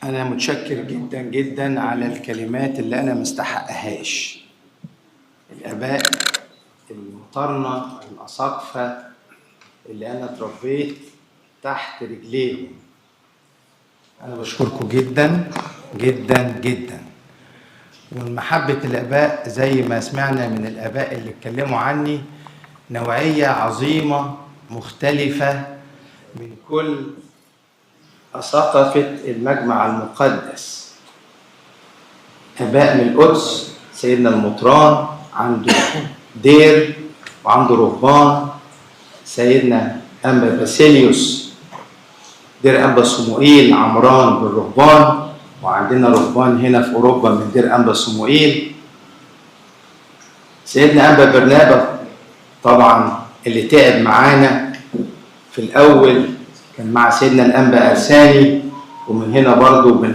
أنا متشكر جدا جدا على الكلمات اللي أنا مستحقهاش. الآباء المطرنة الأساقفة اللي أنا اتربيت تحت رجليهم، أنا بشكركم جدا جدا جدا. والمحبة الآباء زي ما سمعنا من الآباء اللي اتكلموا عني، نوعية عظيمة مختلفة من كل أساقفة المجمع المقدس. آباء من القدس، سيدنا المطران عنده دير وعنده رهبان، سيدنا أنبا باسيليوس دير أنبا صموئيل عمران بالرهبان، وعندنا رهبان هنا في أوروبا من دير أنبا صموئيل. سيدنا أنبا برنابا طبعا اللي تعب معانا في الأول، كان مع سيدنا الأنبا أرساني، ومن هنا برضو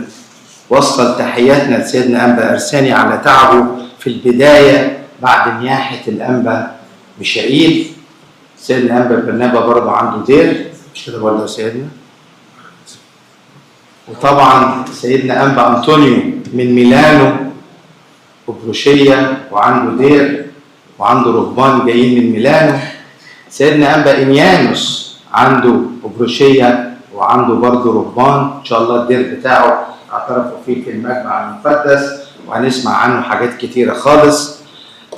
بنوصل تحياتنا لسيدنا أنبا أرساني على تعبه في البداية بعد نياحة الأنبا ميشائيل. سيدنا أنبا برنابا برضو عنده دير، مش كده برضو يا سيدنا؟ وطبعا سيدنا أنبا أنطونيو من ميلانو وبروشية وعنده دير وعنده رهبان جايين من ميلانو. سيدنا أنبا إنيانوس عنده أبروشية وعنده برضه رهبان، إن شاء الله الدير بتاعه اعترفوا فيه في المجمع المقدس وهنسمع عنه حاجات كتيرة خالص.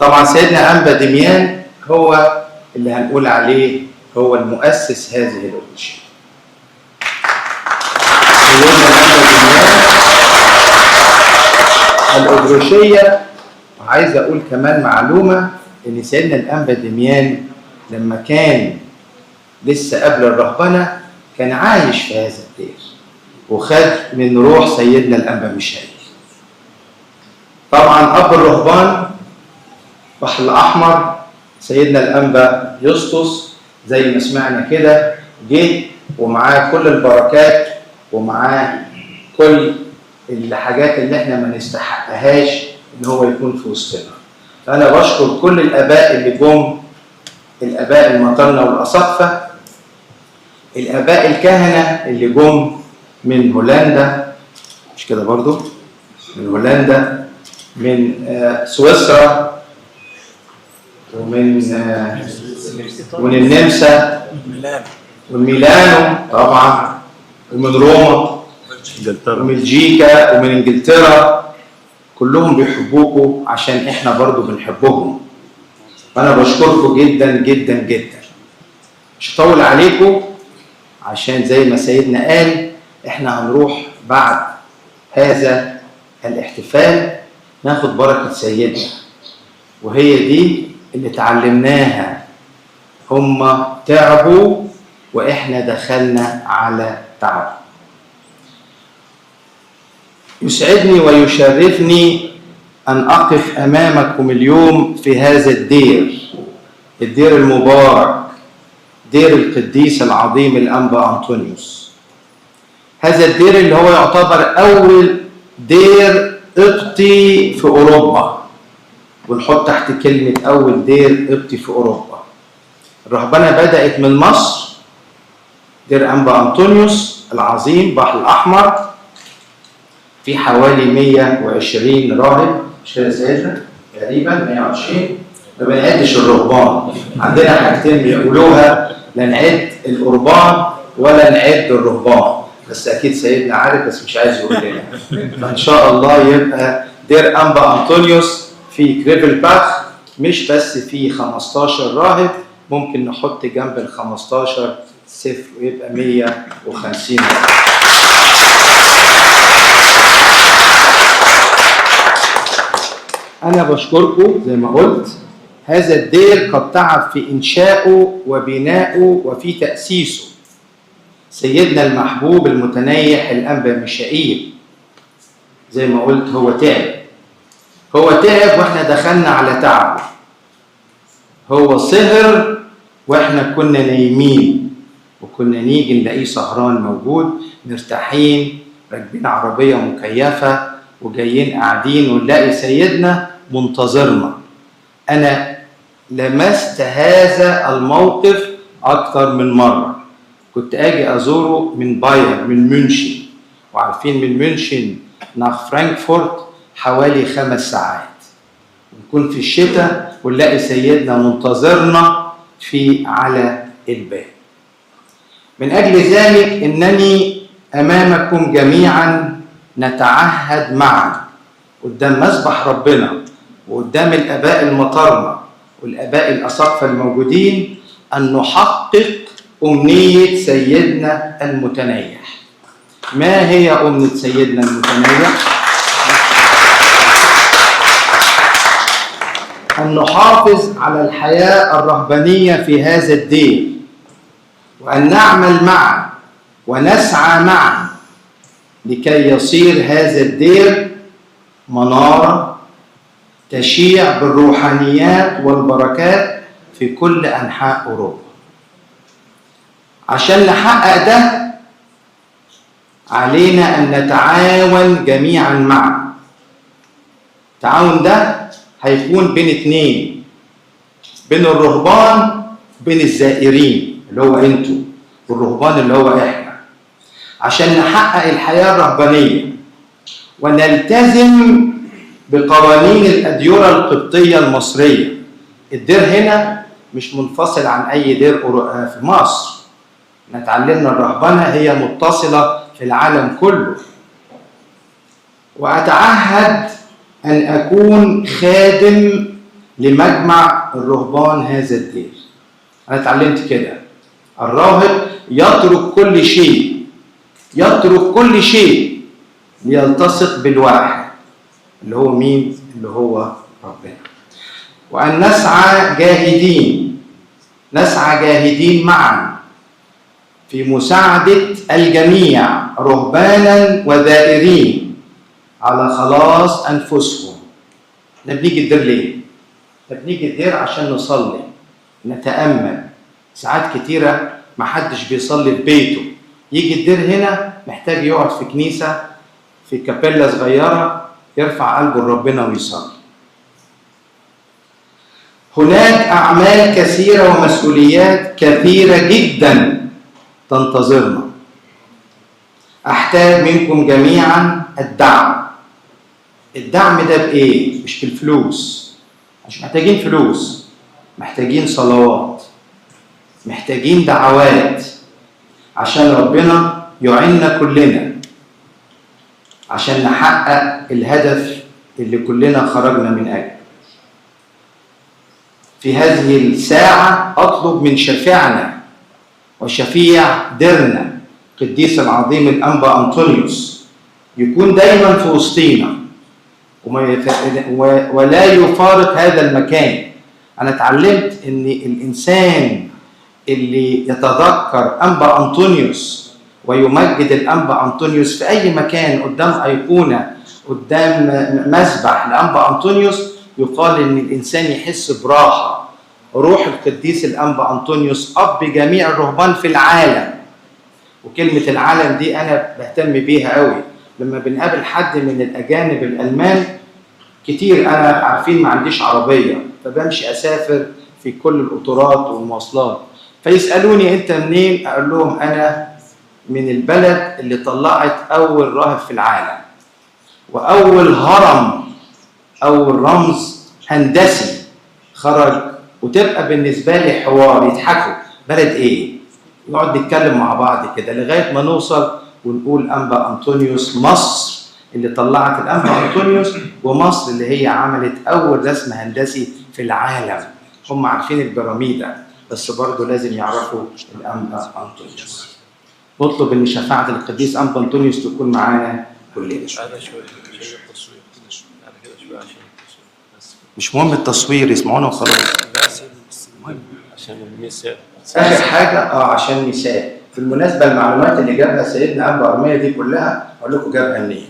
طبعا سيدنا أنبا دميان هو اللي هنقول عليه هو المؤسس هذه الأبروشية. سيدنا أنبا دميان الأبروشية. وعايز أقول كمان معلومة، إن سيدنا الأنبا دميان لما كان لسه قبل الرهبنة كان عايش في هذا الدير وخد من روح سيدنا الأنبا ميشائيل. طبعا أب الرهبان بحر الأحمر سيدنا الأنبا يسطس زي ما سمعنا كده، جه ومعاه كل البركات ومعاه كل الحاجات اللي احنا ما نستحقهاش ان هو يكون في وسطنا. فأنا بشكر كل الآباء اللي جم، الآباء المطرنة والأساقفة، الآباء الكهنة اللي جم من هولندا، مش كده برضو؟ من هولندا، من سويسرا، ومن النمسا، ومن ميلانو طبعا، ومن روما، ومن بلجيكا، ومن انجلترا. كلهم بيحبوكوا عشان احنا برضو بنحبهم. فأنا بشكركم جدا جدا جدا. مش هطول عليكم عشان زي ما سيدنا قال احنا هنروح بعد هذا الاحتفال ناخد بركة سيدنا، وهي دي اللي تعلمناها. هم تعبوا واحنا دخلنا على تعب. يسعدني ويشرفني أن أقف أمامكم اليوم في هذا الدير، الدير المبارك، دير القديس العظيم الأنبا أنطونيوس. هذا الدير اللي هو يعتبر أول دير قبطي في أوروبا، ونحط تحت كلمة أول دير قبطي في أوروبا. الرهبنة بدأت من مصر، دير أنبا أنطونيوس العظيم بحر الأحمر، في حوالي 120 راهب، مش كده يا سيدنا؟ تقريبا 120. ما بنعدش الرهبان، عندنا حاجتين بيقولوها، لا نعد القربان ولا نعد الرهبان، بس اكيد سيدنا عارف بس مش عايز يقول لنا. فان شاء الله يبقى دير انبا انطونيوس في كريفلباخ مش بس في 15 راهب، ممكن نحط جنب ال 15 صفر ويبقى 150 راهب. أنا بشكركم زي ما قلت، هذا الدير قد تعب في إنشائه وبنائه وفي تأسيسه سيدنا المحبوب المتنيح الأنبا ميشائيل. زي ما قلت هو تعب، هو تعب وإحنا دخلنا على تعبه، هو سهر وإحنا كنا نايمين، وكنا نيجي نلاقيه سهران موجود مرتاحين راكبين عربية مكيفة وجايين قاعدين ونلاقي سيدنا منتظرنا. أنا لمست هذا الموقف أكثر من مرة، كنت أجي أزوره من باير من ميونشن، وعارفين من ميونشن nach فرانكفورت حوالي 5 ساعات. نكون في الشتاء ونلاقي سيدنا منتظرنا في على الباب. من أجل ذلك إنني أمامكم جميعا نتعهد معا قدام مذبح ربنا وقدام الآباء المطارنة والآباء الأساقفة الموجودين أن نحقق أمنية سيدنا المتنيح. ما هي أمنية سيدنا المتنيح؟ أن نحافظ على الحياة الرهبانية في هذا الدير، وأن نعمل معا ونسعى معا لكي يصير هذا الدير منارة تشيع بالروحانيات والبركات في كل أنحاء أوروبا. عشان نحقق ده علينا أن نتعاون جميعا معا. التعاون ده هيكون بين 2، بين الرهبان وبين الزائرين اللي هو انتوا، والرهبان اللي هو احنا، عشان نحقق الحياة الرهبانية ونلتزم بقوانين الأديرة القبطية المصرية. الدير هنا مش منفصل عن أي دير في مصر. احنا اتعلمنا الرهبنة هي متصلة في العالم كله. وأتعهد أن أكون خادم لمجمع الرهبان هذا الدير. أنا اتعلمت كده، الراهب يترك كل شيء، يترك كل شيء ليلتصق بالواحد اللي هو مين؟ اللي هو ربنا. وأن نسعى جاهدين، نسعى جاهدين معا في مساعدة الجميع رهبانا وذائرين على خلاص أنفسهم. احنا بنيجي الدير ليه؟ احنا بنيجي الدير عشان نصلي، نتأمل. ساعات كتيرة محدش بيصلي في بيته، يجي الدير هنا محتاج يقعد في كنيسة، في كابيلا صغيرة، يرفع قلبه لربنا ويصلي. هناك أعمال كثيرة ومسؤوليات كثيرة جدا تنتظرنا. أحتاج منكم جميعا الدعم. الدعم ده بإيه؟ مش بالفلوس، مش محتاجين فلوس، محتاجين صلوات، محتاجين دعوات عشان ربنا يعيننا كلنا عشان نحقق الهدف اللي كلنا خرجنا من أجله. في هذه الساعة أطلب من شفيعنا وشفيع ديرنا قديس العظيم الأنبا أنطونيوس يكون دايما في وسطينا ولا يفارق هذا المكان. أنا اتعلمت إن الإنسان اللي يتذكر أنبا أنطونيوس ويمجد الأنبا أنطونيوس في أي مكان، قدام أيقونة، قدام مسبح لأنبا أنطونيوس، يقال إن الإنسان يحس براحة. روح القديس الأنبا أنطونيوس أب جميع الرهبان في العالم. وكلمة العالم دي أنا بهتم بيها قوي. لما بنقابل حد من الأجانب الألمان كتير، أنا عارفين ما عنديش عربية، فبمشي أسافر في كل القطارات والمواصلات، فيسألوني أنت منين؟ أقول لهم أنا من البلد اللي طلعت أول راهب في العالم، وأول هرم، أول رمز هندسي خرج. وتبقى بالنسبة لي حوار، يضحكوا، بلد إيه؟ نقعد نتكلم مع بعض كده لغاية ما نوصل ونقول أنبا أنطونيوس، مصر اللي طلعت الأنبا أنطونيوس، ومصر اللي هي عملت أول رسم هندسي في العالم. هم عارفين البيراميدة، بس برضه لازم يعرفوا الأنبا أنطونيوس. نطلب إن شفاعة القديس أنبا أنطونيوس تكون معانا كلنا. مش مهم التصوير، يسمعونا وخلاص. عشان النساء. آخر حاجة عشان النساء. بالمناسبة المعلومات اللي جابها سيدنا أنبا أرميا دي كلها أقول لكم جابها منين.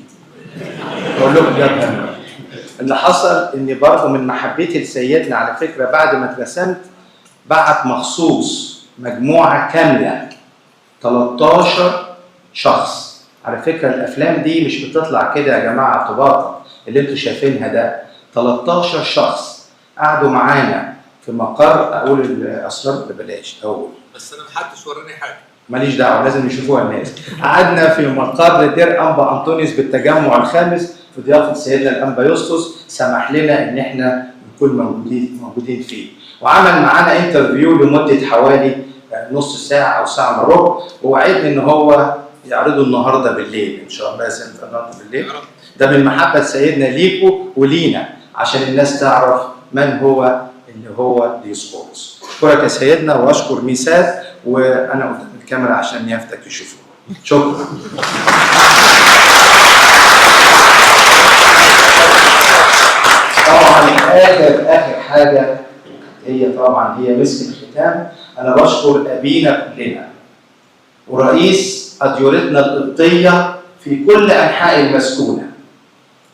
أقول لكم جابها منين. اللي حصل إن برضه من محبتي لسيدنا على فكرة، بعد ما اترسمت بعت مخصوص مجموعة كاملة 13 شخص. على فكرة الأفلام دي مش بتطلع كده يا جماعة اعتباطا اللي انتوا شايفينها ده. 13 شخص قعدوا معانا في مقر، أقول الأسرار ببلاش أول، بس أنا محدش وراني حاجة. ماليش دعوه، لازم يشوفوها الناس. قعدنا في مقر دير انبا انطونيوس بالتجمع الخامس في ضيافة سيدنا الانبا يسطس، سمح لنا ان احنا نكون موجودين فيه، وعمل معانا interview لمدة حوالي نص ساعة او ساعة الا ربع، ووعدني ان هو يعرضه النهارده بالليل ان شاء الله. يا سيدنا النهارده بالليل. ده من محبة سيدنا ليكو ولينا، عشان الناس تعرف من هو اللي هو ديسقورس. اشكرك يا سيدنا واشكر ميسات، وانا قدام الكاميرا عشان يافتك يشوفوه. شكرا. طبعا اخر حاجة هي طبعا هي مسك الختام. انا بشكر ابينا كلنا ورئيس اديورتنا القبطية في كل انحاء المسكونه،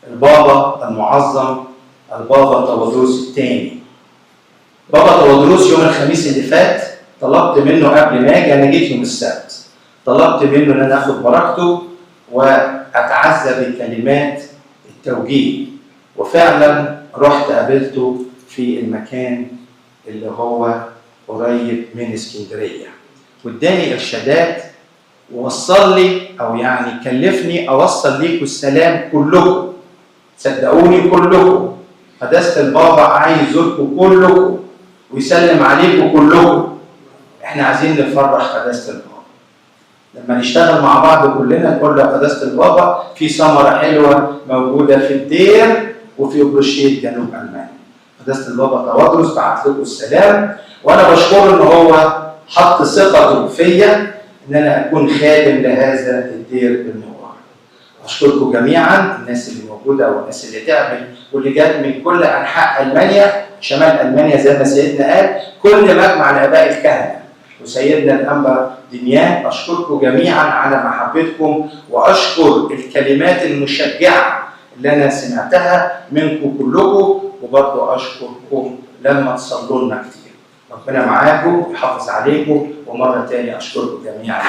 البابا المعظم البابا تواضروس الثاني. بابا تواضروس يوم الخميس اللي فات طلبت منه قبل ما اجي، انا جيت يوم السبت، طلبت منه ان انا اخد بركته واتعزى بكلمات التوجيه، وفعلا رحت قابلته في المكان اللي هو قريب من اسكندرية، واداني ارشادات ووصل لي، او يعني كلفني اوصل ليكم السلام كلكم، صدقوني كلكم، قداسة البابا عايز يزوركم كلكم ويسلم عليكم كلكم. احنا عايزين نفرح قداسة البابا، لما نشتغل مع بعض كلنا نقول له يا قداسة البابا في ثمره حلوة موجودة في الدير وفي بروشيت جنوب المانيا. قداسة البابا تواضروس بعت لكم السلام، وانا بشكره ان هو حط ثقته فيا ان انا اكون خادم لهذا الدير المبارك. اشكركم جميعا، الناس اللي موجودة والناس اللي تعبت واللي جت من كل انحاء المانيا، شمال المانيا زي ما سيدنا قال، كل مجمع الاباء الكهنة وسيدنا الانبا دميان. اشكركم جميعا على محبتكم، واشكر الكلمات المشجعه اللي انا سمعتها منكم كلكم، وبرضه اشكركم لما تصلوا لنا كتير. ربنا معاكم ويحافظ عليكم، ومرة تانية اشكركم جميعا.